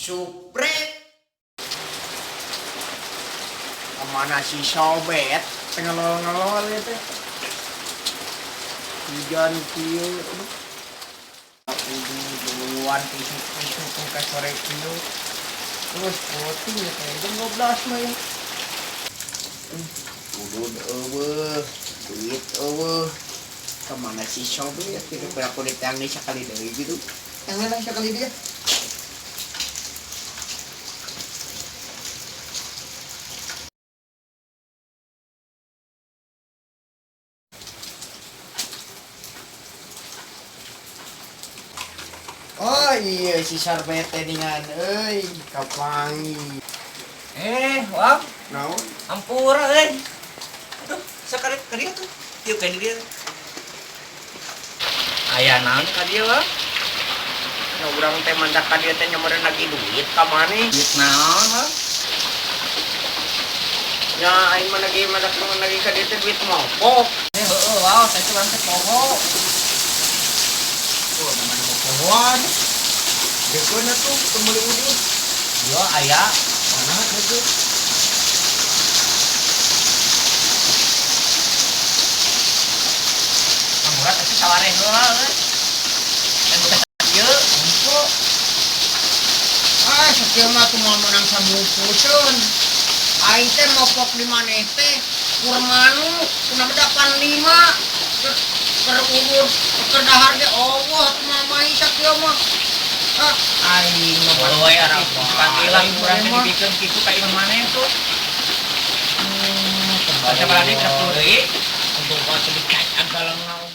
Supret. Kemana si sobet? Ngelol-ngelol ya teh. Hujan kieu. Aduh. Duluan isuk-isuk ke sore kieu. Terus voting ya teh jam 12 mah ya. Udud euweuh, duit euweuh. Kemana si sobet? Kira-kira aku ditang nih sekali deui gitu. Yang mana sekali dia? Oh iya si sorbet teh ningan euy kapangi. Eh, Wam, Naon? ampura euy. Aduh, sakali ka dieu tuh. Ieu ka dieu. Aya naon ka dieu, Wam? Ya urang teh mandak ka dieu teh nyameureun lagi duit ka maneh. Duit naon, Wam? Ya aing mah lagi mandak lagi ka dieu teh duit mopok. Eh, heueuh, wow, saya teh urang teh poho. Oh, namanya mopohoan. Dekeun atuh teu meuli udud. Yo aya. Mana dekeun? Murah tapi sawareh heula euy. Dan bukan ieu. Engko. Ah, sakieu mah tuh moal meunang sabungkuseun. Aing teh mopok di maneh teh kurmanu kunaon 85 keur umur keur dahar ge eueuh atuh mamahi sakieu mah. Ah, aing mah Oh, we arah panggilan urang teh dibikeun kitu ka imah maneh tuh. Baca berarti 10 deui. Untung kau sedikit agalang naon.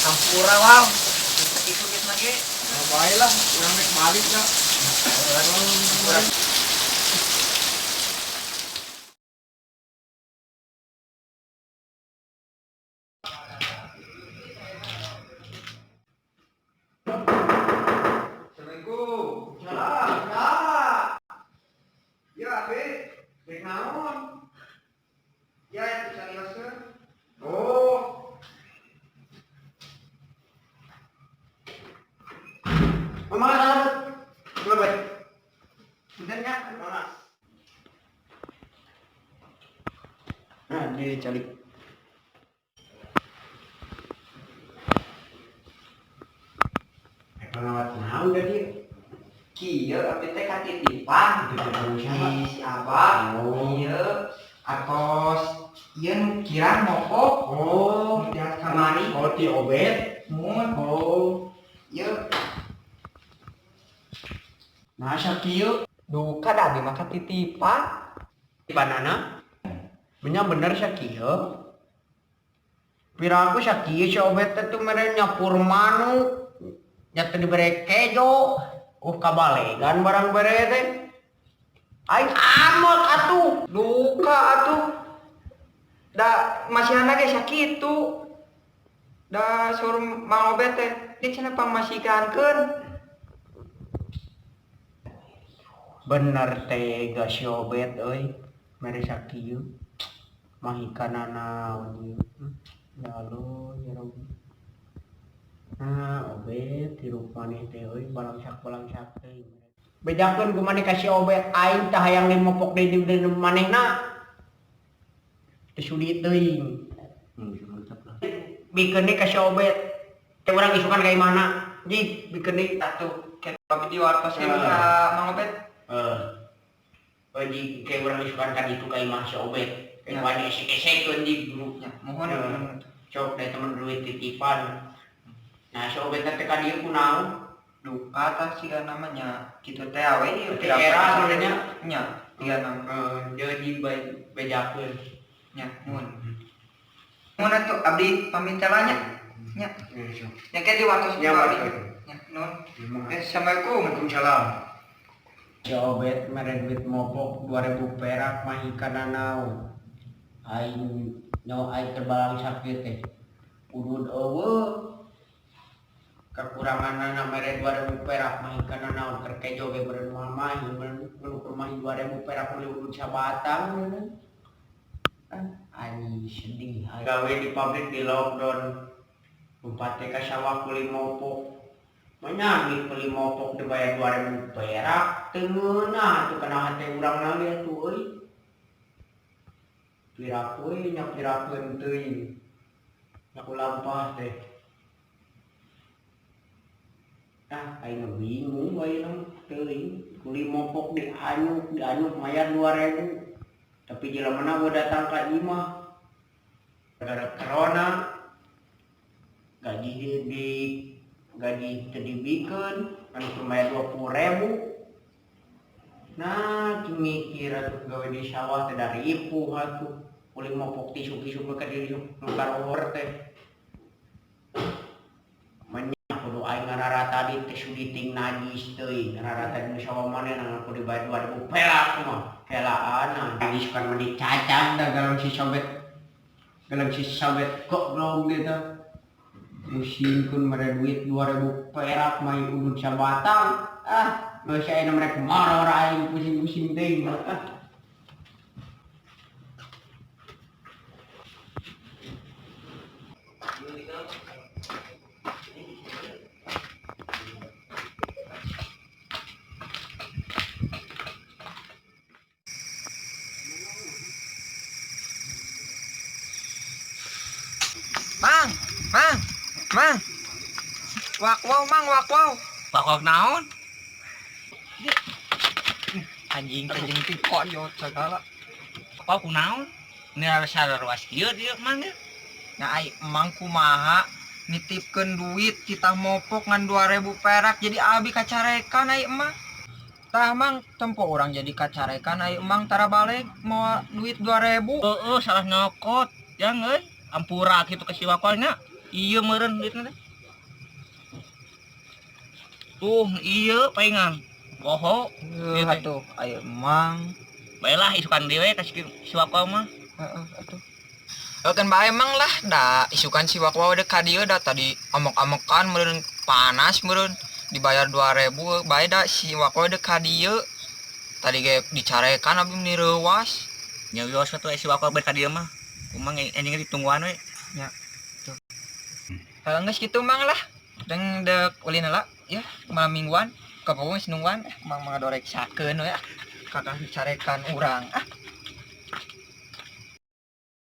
Ampura, Wam. Kitu geus mah ge. Nah, bae lah, urang rek balik dah. Ampura. Assalamualaikum. Salam. Ya. Ya, Be. Rek naon? Ya, itu seriuseun. Oh. Mama salam. Belum, Bentar ya. Mama. Nah, dia calik. Pengawat naon tadi? Kieu abdi teh katitipan. Titipan siapa? Di si Abah. Oh. Ieu atos ieu nu kirang mopok. Oh, Nu tias kamari. Oh, ti obet. Mun Oh. ieu Nah, sakieu duka da abdi mah katitipan. banana. Nya bener sakieu. Pira aku sakieu si obet teh tuh meren nyapur manuk. Nya teu dibere kejo. Kabalegan barang bere teh. Aing amek atuh. Duka atuh. Da masihana ge sakitu. Da suruh Mang Obet teh, dia cenah pangmasikankeun. Bener teh ga si Obet euy. Mere sakieu. Mahikana naon ieu. Ya Allah, ya Rabbi. Nah, Obet hirup maneh teh euy balangsak-balangsak teh. Bejakeun ku maneh ka si Obet, aing teh hayang dimopok deui di manehna. Teu sudi teuing. Mantap lah. Bikeun deui ka si Obet. Teh urang isukan ka imahna. Jig, bikeun deui. Atuh, ke abdi diwartoskeun ka Mang Obet. Heeh. Oh, jig, ke urang isukan ka ditu ka imah si Obet. Ke Ya. wani esek-esekeun jig guru. Ya, mohon. Sok da temen duit titipan. Nah, si Obet teh ka dieu kunaon? Duka tah siga namanya kitu teh awe ieu Teh era sebenarnya. Nya, tiga nama. Heeh, jadi bejakeun. Nya, nuhun. Nuhun atuh abdi pamit teh nya. Nya. Nya ke diwartos Ya, ku abdi. wartos. Nya, nuhun. Assalamualaikum. Waalaikumsalam. Si Obet mere duit mopok 2000 perak mah ikana naon. Aing nyawa aing terbalangsak ieu teh. Udud eueuh. Kekuranganana mere 2000 perak mah ikana naon keur kejo ge meureun moal mahi meureun ukur mahi 2000 perak meuli udud sabatang meureun. Ah, anjing sedih. Gawe di pabrik di lockdown. Bupati ka sawah kuli mopok. Mah Nya duit beli mopok dibayar 2000 perak teu ngeunah atuh kana hate urang na ge atuh euy. Piraku we nya pirakeun teuing. Nya ku lampah teh. Ah, aing mah bingung ayeuna mah teuing. Kuli mopok dianyuk, dianyuk mayar 2000. Tapi jelemana gua datang ka imah. Gara corona gaji di gaji teu dibikeun anu teu mayar 20.000. Nah, cing mikir atuh gawe di sawah teh da ripuh atuh. Kuli mopok tisuk-isuk ka diri nu karohor teh. Menya kudu aing ngarara tadi teh sudi ting najis teuing ngarara tadi nu sawah manehna kudu dibayar 2000 perak mah. Helaan najis kan mah dicacag da galon si Sobet. Galon si Sobet goblok gitu. Musingkeun mere duit 2000 perak mah udud sabatang. Ah, geus aya mereka maror aing pusing-pusing teuing. Ah. Mang, mang, mang. Wak wow, mang, wak wow. Bakok naon? Anjing anjing ti koyot segala. Bakok kunaon? Ini harus ruas kieu dieu mang ya. Nah, ai emang kumaha nitipkeun duit kita mopok ngan 2000 perak jadi abi kacarekan ai emang. Tah mang tempo orang jadi kacarekan ai emang tara balik mau duit 2000. Heeh, salah nyokot. Yang euy, ampura kitu ke si wakolnya. Ieu meureun duitna teh. Tuh, ieu paingan. Poho. Heuh atuh ai emang. Baiklah isukan deui we ka si wakol mah. Heeh atuh. Kan bae emang lah da isukan si wakwa udah ka dieu da tadi amok-amokan meureun panas meureun dibayar 2000 bae da si wakwa udah ka dieu. Tadi ge dicarekan abi meni reuwas. Nya wios atuh si wakol bae ka dieu mah. Kumang anjing ditungguan we. Nya. Tuh. Kalau geus kitu mang lah. Deng deuk ulin heula ya malam mingguan. Kapogo geus nungguan mang mangadoreksakeun we ah. Kakak dicarekan urang ah.